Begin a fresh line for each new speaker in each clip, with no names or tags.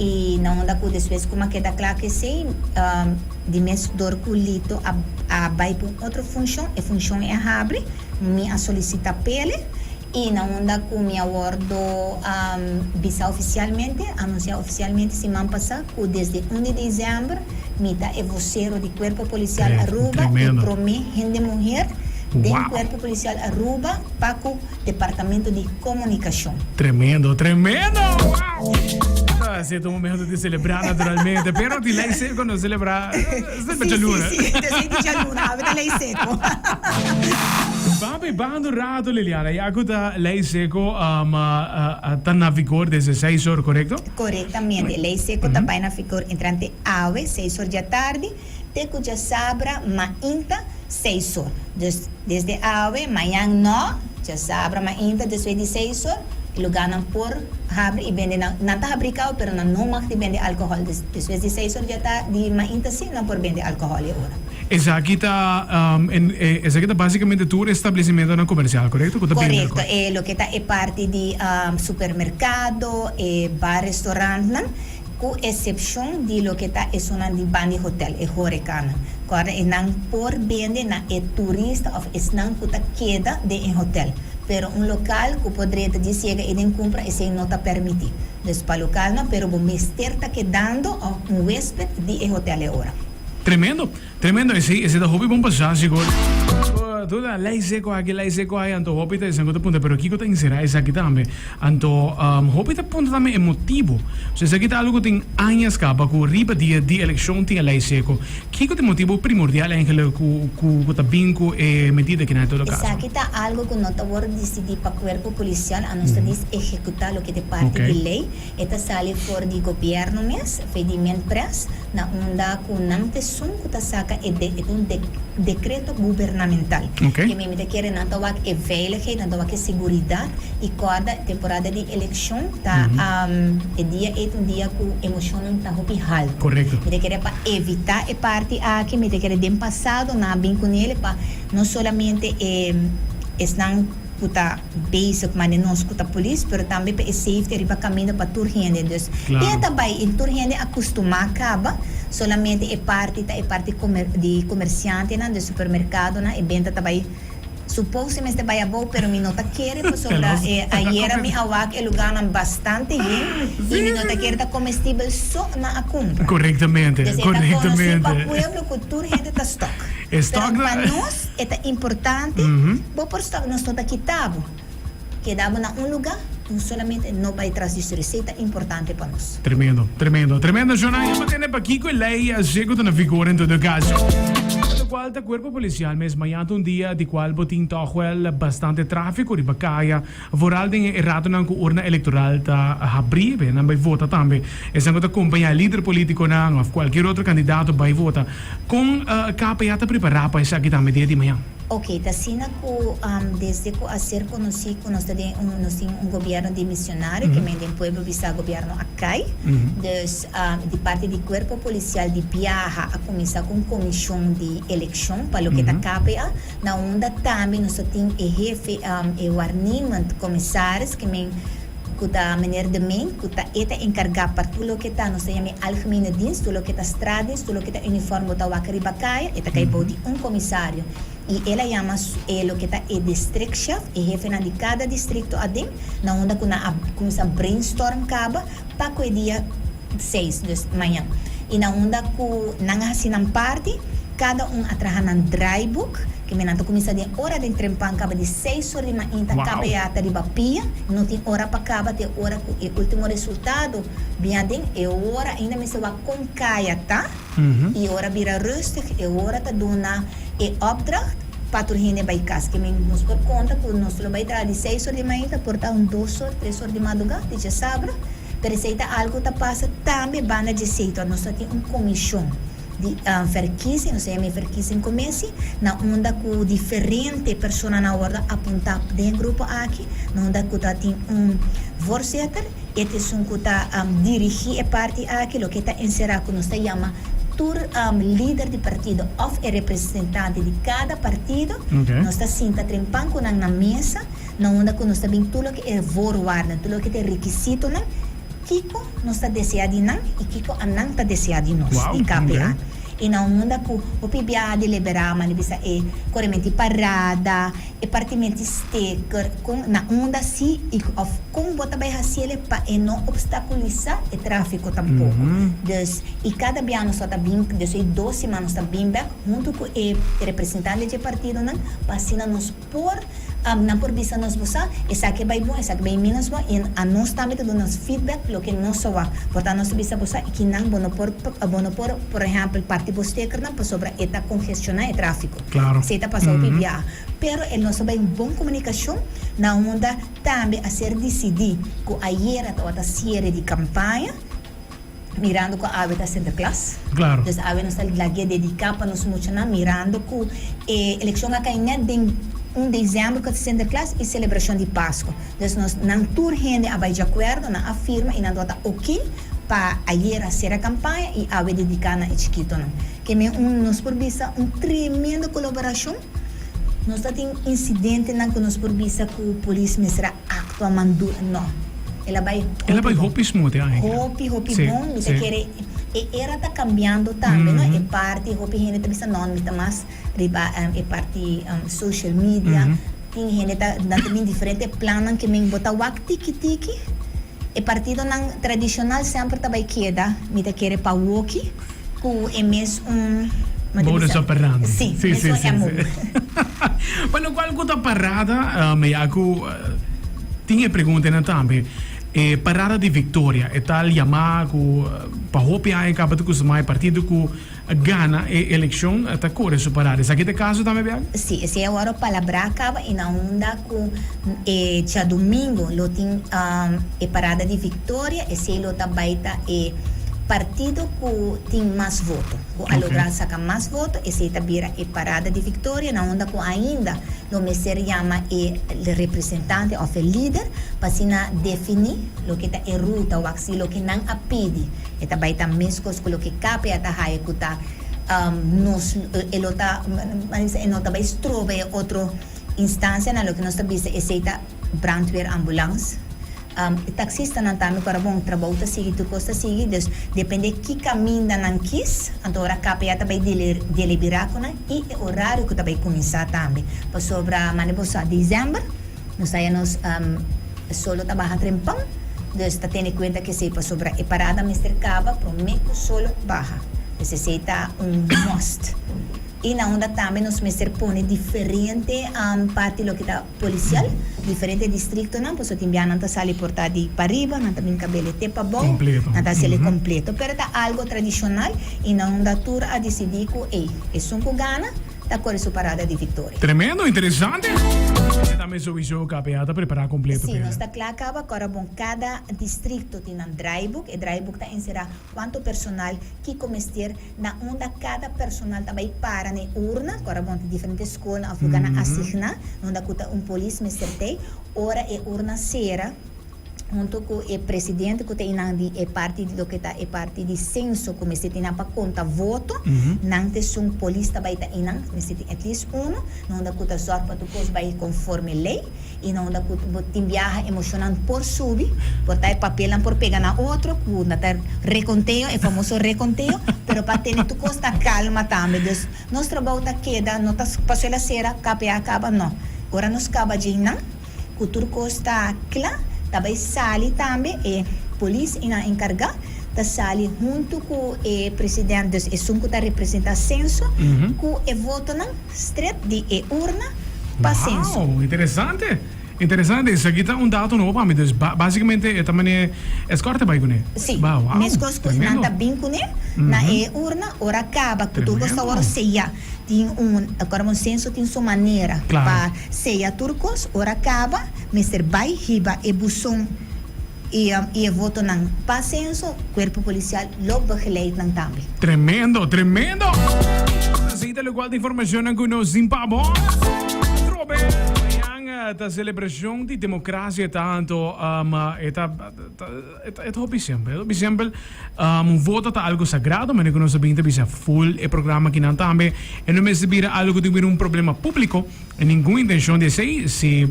I na unda ku despues ku mi a keda kla ku esei, di mes dor ku Lito a a bai pa un otro funshon, e funshon e a habri, mi a solisitá p'ele i na unda ku mi a wòrdu bisa ofisialmente, anunsiá ofisialmente siman pasá ku desde un di desèmber mi ta e vosero di Kuerpo Polisial Aruba, e promé hende muher den Kuerpo Polisial Aruba pa ku Departamento di Comunicacion.
Tremendo, tremendo! Wow! Así ta un momento di celebra naturalmente, pero di ley seco no celebra semper djaluna.
Sí, sí, sí, desde di djaluna, awe ta ley seco.
Babi, banda un rato Liliana, ya cu ta ley seco um, ta na vigor desde seis or, correcto?
Correctamente, ley seco ta bay na vigor entrante awe, seis or djatardi, Te cu djasabra mainta seis or. Dus desde awe, mañan no, djasabra mainta despues di seis or, e lugarnan por habri y bende nan, nan ta habri cao pero nan no mag di bende alcohol. Dus despues di seis or djata di mainta si nan por bende alcohol e ora.
Esaki ta esaki ta basicamente tur establecimentonan comercial, corecto? Cu ta bende
alcohol. Corecto, e loke ta e parti di supermercado, e bar, restaurantnan. Ku esepshon di loke ta esunnan di bandi hotel, e horecanan. Kòrda e nan por bende na e turista òf esnan ku ta keda den e hotel. Pero un lokal ku por drenta djis yega i den kumpra esei no ta permití. Dus pa lokalnan, pero bo mester ta kedando òf un wésped di e hotel e ora.
Tremendo! Tremendo esei, esei ta hopi bon pasá sigur. Tur ta lei seco aki, lei seco aya, anto hopi ta esan ku ta puntra pero kiko ta enserá esaki tambe? Anto hopi ta puntra tambe e motibo. So esaki ta algo ku tin añas kaba ku riba dia di elekshon tin e lei seco. Kiko ta e motibo primordial eigenlijk ku ku ta bin ku e medida aki na e todo kaso?
Esaki ta algo ku no ta wòrdu disidí pa kuerpo polisial, a nos ta dis ehekutá loke ta e parti di lei. E ta sali for di gobièrnu mes, fe di Minpres, na unda ku nan ta esun ku ta saka e de e ta un dekreto gubernamental. Ke mi mi ta kere nan ta wak e veiligheid, nan ta wak e seguridat i kòrda temporada di elekshon ta e dia ei ta un dia ku emoshonnan ta hopi haltu. Mi ta kere pa evitá e parti aki, mi ta kere den pasado nan a bin kunele pa no solamente e esnan ku ta Bezig mane nos ku ta polis pero tambe pa e safety riba kaminda pa tur hende dus e ta bai i tur hende a kustumá kaba solamente e parti ta e parti di komersiantenan de supermerkadonan e benta ta bai supos e mester bai abou pero mi no ta kere pasobra e ayera mi a wak e lugarnan bastante yen i mi no ta kere ta komestibel so nan a kumpra dus e ta konosí pa pueblo ku tur hende ta stok pero pa nos e ta importante. Bo por stop, nos no ta kita bo. Keda bo na un luga, un solamente, no bai tras di su reseta ta importante pa nos.
Tremendo, tremendo, tremendo Shona. Ya bo tende pakico e ley a sego ta na vigor en todo caso. Locual ta cuerpo policial mes mañana ta un dia di cual bo tin toch wel bastante trafico riba caya, vooral den e ratonan cu urna electoral ta habri, be nan bai vota tambe. Esnan cu ta compaña e lider politiconan of cualkier otro candidato bai vota. Con KPA ta prepara pa esaki tambe dia di mañana?
Ok, ta asina ku desde ku a ser konosí ku nos ta den un nos tin un gobièrnu dimisionario ke men den pueblo bisa gobièrnu a kai. Dus di parti di kuerpo polisial di biaha a kuminsá ku un komishon di elekshon pa loke ta KPA na unda tambe nos ta tin e hefe e waarnemend commissaris ke men ku ta meneer De Meen ku ta e ta enkargá pa tur loke ta nos ta yama e algemene dienst tur loke ta straatdienst tur loke ta uniform bo ta wak riba kaya e ta kai bou di un komisario i el a yama e loke ta e districtchef e hefenan di kada distrikto aden na unda ku nan a kuminsá brainstorm kaba pa ku e dia seis dus mañan i na unda ku nan a hasi nan parti kada un a traha nan draaiboek ke men nan ta kuminsá den ora den trempan kaba di seis or di mainta kaba e ata riba pia no tin ora pa kaba te ora ku e ultimo resultado bin aden e ora ainda mester wak kon kaya ta. I ora bira rustig, e ora ta duna e opdracht pa tur hende bai kas. Ke men nos por konta ku nos lo bai traha di seis or di mainta por ta un dos or, tres or di madrugá, di djasabra. Pero esei ta algu ta pasa tambe banda dje seito. Nos ta tin un komishon di verkiezing, nos ta yama e verkiezingcommissie, na unda ku diferente personanan a wòrdu apuntá den e grupo aki, na unda ku ta tin un voorzitter. E ta esun ku ta dirigí e parti aki, loke ta enserá ku nos ta yama tur lider di partido òf e representante di kada partido. Nos ta sinta trempan ku nan na mesa, na unda ku nos ta bin tur loke e voorwaarden, tur loke ta e rekisitonan. kiko nos ta desea di nan i kiko anan ta desea di nos, di KPA. I na un unda ku hopi biaha deliberá mane bisa e korementi parada, e partimenti steker, kon na unda si i òf kon bo ta bai hasiel pa e no opstakulisá e tráfiko tampoko. Dus i kada biaha nos ta bin, dus e dos siman nos ta bin bèk huntu ku e representante dje partidonan pa asina nos por nan por bisa nos bo sa esaki a bai bon, esaki a bai menos bon i anos tambe ta duna nos feedback loke nos a wak. Por ta nos ta bisa bo sa kinan bo no por bo no por por ehempel parti bo stekernan pasobra e ta congestioná e tráfiko. Esei ta pasa hopi biaha. Pero e nos a bai un bon komunikashon na unda tambe a ser disidí ku ayera tabata siere di kampaña. Mirando ku awe ta Sinterklaas.
Claro.
Dus awe nos ta lag'é dediká pa nos muchanan mirando ku e elekshon a kai nèt den un desèmber ku ta Sinterklaas i selebrashon di Pasku. Dus nos nan tur hende a bai djakuerdo, nan a firma i nan tabata oké pa ayera sera kampaña i awe dediká na e chikitonan. Ke men un nos por bisa un tremendo kolaborashon. Nos ta tin insidentenan ku nos por bisa ku polis mester a aktua mandura. No. El a bai
El a bai hopi smooth ya eigenlijk.
Hopi, hopi
Sí,
bon. Mi ta
sí.
kere e era ta kambiando tambe, no? E parti hopi hende ta bisa no, mi ta mas riba e parti social media. Tin hende ta nan ta bin diferente plannan ke men bo ta wak tiki tiki. E partidonan tradishonal semper ta bai keda, mi ta kere pa woki ku e mes un
Modus operandi.
Sí,
Sí, sí,
mesun
sí,
MO.
sí. Pa lokual ku ta parada, mi ya ku tin e preguntanan tambe. E parada di Victoria, e tal yamá ku pa hopi aña kaba ta kustumá e partido ku gana e elekshon ta kore su parada. Esaki ta e kaso tambe, Bianca?
Sí, esei awor a palabrá kaba i na unda ku e djadumingu lo tin e parada di Victoria, esei lo ta bai ta e partido ku tin mas voto, ku a logra saka mas voto, esei ta bira e parada di Victoria, na unda ku ainda lo mester yama e representante òf e lider pa asina definí loke ta e ruta wak si loke nan a pidi. E ta bai ta meskos ku loke KPA ta haya ku ta nos e lo ta e no ta bai stroba e otro instansianan loke nos ta bisa esei ta brandweer ambulans e taksistanan tambe ku ora bon trabou ta sigui tur kos ta sigui dus depende ki kaminda nan kis anto ora KPA ta bai deliberá ku nan i e orario ku ta bai kuminsá tambe pasobra mane bo sa desèmber. Nos haya nos solo ta baha trempan, dus ta tene kuenta ku esei pasobra e parada mester kaba promé ku solo baha. Dus esei ta un must. I na unda tambe nos mester pone diferente parti loke ta polisial, diferente distriktonan, pasobra tin bia nan ta sali por ta di pariba, nan ta bin kabele te pabou, nan ta hasiel e kompleto. Pero ta algo tradishonal i na unda tur a disidí ku ey, esun ku gana, ta kore su parada di viktoria.
Tremendo, interesante! Esei tambe souiso KPA ta prepara kompleto
Sí,
p'e.
nos ta kla kaba kora bon kada distrikto tin nan draaiboek. E draaiboek ta enserá kuantu personal, kiko mester, na unda kada personal ta bai para na e urna. Kora bon tin diferente skolnan òf lugánan asigná unda ku ta un polis mester t'ei. Ora e urna sera. Hunto cu e presidente cu ta einan di e parti di loke ta e parti di censo cu mester tin nan pa conta voto, nan ta esun polis ta bay ta einan, mester tin at least uno, na unda cu ta zorg pa tur cos bay conforme ley y na unda cu bo tin biaha emocionnan por subi, por ta e papelnan por pega na otro cu na ta reconteo, e famoso reconteo, pero pa tene tur cos na calma tambe. Dus nos trabou ta keda, no ta pasobra el a cera, KPA caba, no. Ora nos caba djeinan. Ku tur kos ta kla, ta bai sali tambe e polis i nan enkargá ta sali huntu ku e president, dus esun ku ta representá senso, ku e votonan stret di e urna pa senso.
Wow, interesante! Interesante, esaki ta un dato nobo pa mi, dus basikamente e ta manera eskorte bai kuné.
Sí, meskos ku nan ta bin kuné na e urna, ora kaba ku tur kos ta wòrdu seyá. Tin un, acorda un censo tin su manera pa seya tur cos, ora caba mester bay hiba e buzon y y e votonan pa censo, cuerpo policial lo begeleid nan tambe.
Tremendo, tremendo! Así ta locual ta informacionnan cu nos tin pa bo. Atrobe, mañan. ta celebracion di democracia tanto e ta e ta hopi simpel, hopi simpel. Un voto ta algo sagrado, manera cu nos a bin ta bisa full e programa akinan tambe. E no mester bira algo cu tin bira un problema publico. E ningun intencion di esey. Si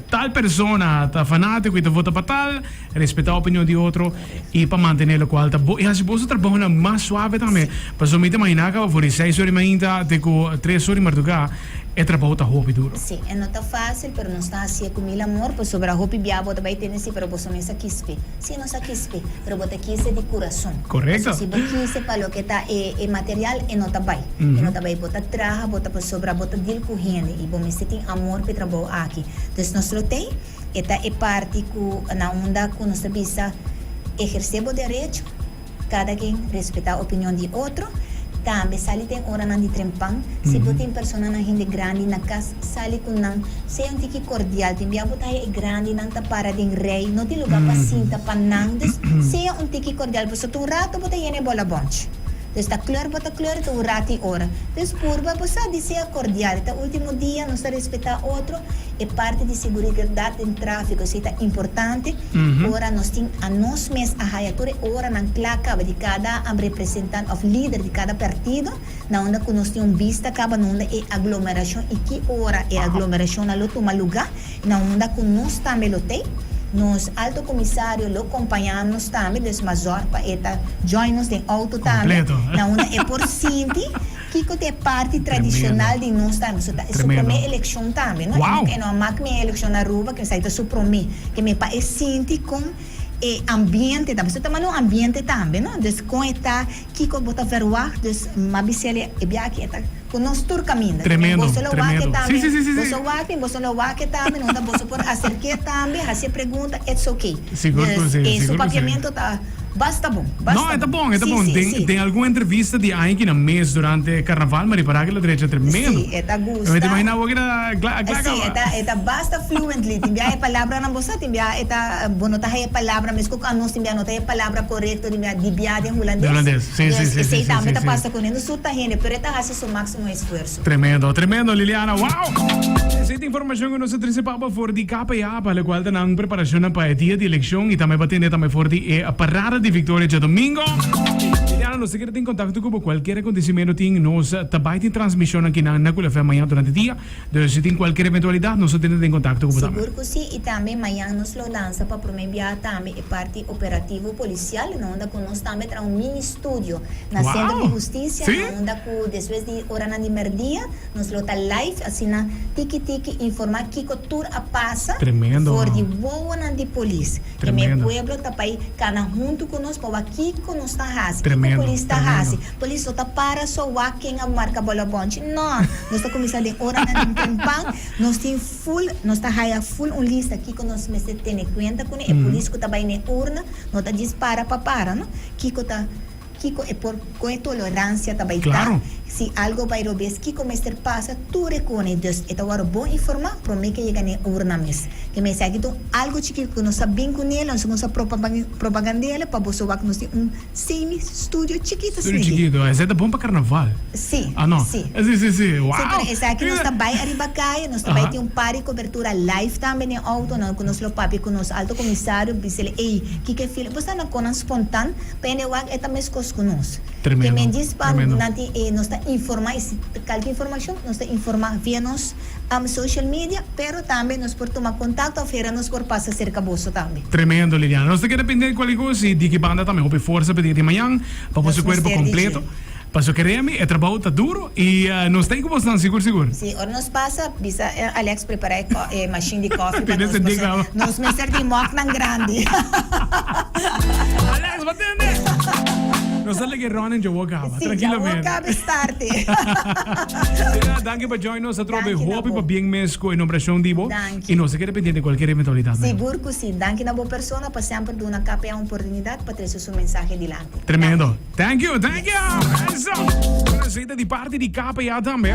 tal persona ta fanatico y ta vota pa tal, respeta opinion di otro y pa mantene locual ta bo y haci boso trabahonan mas suave tambe. Pasobra mi ta imagina caba for di seis ora di mainta te cu tres ora di marduga e trabou ta hopi duro.
Si, e no ta facil, pero nos ta hacié cu mil amor, pasobra hopi bia bo ta bay tende si, pero boso mes a kispe. Si, nos a kispe, pero bo ta kise di curason.
Correcto.
Pasobra si bo kise pa loke ta e e material, e no ta bay. E no ta bay. Bo ta traha, bo ta pasobra bo ta deal cu hende y bo mester tin amor pa e trabou aki. Dus nos lo tey, e ta e parti cu na unda cu nos ta bisa eherce bo derecho. Kada ken respetá opinion di otro. Tambe sali den oranan di trempan. Si bo tin personanan hende grandi na kas, sali ku nan. Sea un tiki kordial. Tin bia bo ta haña e grandinan ta para den rei, no tin lugá pa sinta pa nan. Dus, sea un tiki kordial pasobra ta un rato bo ta yena e bola bònch. Dus ta kleur bo ta kleur ta un rato i ora. Dus purba bo sa di sea kordial. Ta último dia nos ta respetá otro. E parti di seguridat den tráfiko esei ta importante. Ora nos tin anos mes a haya tur e oranan kla kaba di kada representant òf lider di kada partido, na unda ku nos tin un bista kaba na unda e aglomerashon i ki ora e aglomerashonnan lo tuma lugá, na unda ku nos tambe lo tei. Nos Alto Komisario lo kompañá nos tambe, dus mas zòrg pa e ta join nos den outo tambe, na unda e por sinti. Kiko ta e parti tradicional di nos tambe? So ta e su prome eleccion tambe, no? E no a mak mi e eleccion na Aruba, ke esaki ta su prome. Ke mi pa e sinti kon e ambiente ta. Pasobra ta manda un ambiente tambe, no? Dus kon e ta, kiko bo ta verwacht. Dus m'a bis'el e biaha aki e ta ku nos tur kaminda.
Tremendo,
Boso lo wak e
tremendo.
tambe,
Sí, sí, sí, sí, sí.
boso wak mi, boso lo wak e tambe, no ta boso por aserk'é tambe, hasi e pregunta, it's okay.
Sigur ku
Dus
sí,
e su
sigur ku sí.
papiamento ta. Basta bon, basta
No, e ta
bon.
bon, e ta
Sí,
bon.
sí,
Den,
sí.
den algun entrevista di aña na mes durante carnaval, mi a ripara cu el a drecha tremendo.
Sí, e ta
Mi ta
gusta.
imagina awor cu ta kla, kla
Sí,
caba.
e ta, e ta basta fluently. Tin bia e palabranan bo sa, tin bia e ta, bo no ta haya e palabra mes cu anos tin bia no ta haya e palabra corecto tin bia di bia den hulandes.
Den hulandes, sí, sí,
Dus
sí, sí,
esey
sí,
tambe
sí,
ta
sí.
pasa cu ne. No surta hende, pero e ta haci su maximo esfuerzo.
Tremendo, tremendo Liliana, wow! Esey ta informacion cu nos a trece pa bo for di KPA, pa locual ta nan preparacionnan pa e dia di eleccion y tambe pa tende tambe for di e parada di Victoria djadomingo. Liliana, nos ta kere tin contacto cu bo, cualkier acontecimiento tin, nos ta bay tin transmisionnan kinan na Cool FM mañana durante dia. Dus si tin cualkier eventualidad nos ta tene den contacto cu bo tambe.
Sigur cu si, y tambe mañan nos lo lansa pa prome biaha tambe e parti operativo policial, na unda cu nos tambe traha un mini studio na Centro di
Wow!
Husticia,
Si?
na unda cu despues di oranan di merdia nos lo ta live asina tiki tiki informa kico tur a pasa
Tremendo!
for di wowonan di polis. Ke mi e
Tremendo!
pueblo ta bay cana hunto cu nos pa wak kico nos ta haci, kico
Tremendo!
polis ta
Tremendo!
haci. Polis no ta para so wak ken a marca bolobonchi, no! Nos ta cuminsa den oranan di trempan, nos tin full, nos ta haya full un lista kico nos mester tene cuenta cune, e polis cu ta bay n'e urna no ta djis para pa para, no, kico ta, kico e por, con e tolerancia ta bay ta, si algo bay robes kico mester pasa, tur e cone, dus e ta worde bon informa prome ke yega n'e urna mes. Ke mester aki ta un algo chikito cu nos ta bin cune, nos a propagandele pa boso wak nos tin un. Semi studio chikito
Studio
snigi.
chikito, esei ta bon pa carnaval.
Sí,
Ah no.
sí.
Sí, sí, sí. Wow.
Sí, pero esaki nos ta bai ariba kaya, nos ta bai
Aha.
tin un par di cobertura live tambe den auto, no, ku nos lo papia ku nos alto comisario, bisele, ey, kiko e fila, bo sa na konan spontan, pa hende wak e ta meskos ku nos.
Tremendo,
Ke men djis pa
tremendo.
nan tin e, nos ta informa y si kalke informashon, nos ta informa via nos social media, pero tambe nos por tuma contacto of hera nos por pasa cerca boso tambe.
Tremendo Liliana. Nos ta keda pendiente cualkier cos y di ki banda tambe hopi forsa pa dia di mañan pa boso
Nos
cuerpo
mester di
completo.
dje.
Paso keremi e trabou ta duro y nos ta ahí cu bosnan sigur sigur.
Si, ora nos pasa bisa Alex prepara e e machine di coffee pa
Tene
nos
sentí
paso
caba.
nos mester di moknan grandi.
Alex bo tende! Nos ta lege Ronen djawo caba,
Si, djawo
tranquilamente.
caba e starte.
Liliana, danki pa join nos atrobe.
Danki na
Hopi
bo.
pa bien mes cu e nombracion di bo.
Danki.
Y nos ta keda pendiente cualkier eventualidad.
Sigur cu si. Danki na bo persona pa semper duna KPA un oportunidad pa trece su mensahe dilanti.
Tremendo.
Danki.
Thank you, thank you. Eso. Bueno, esey ta di parti di KPA tambe.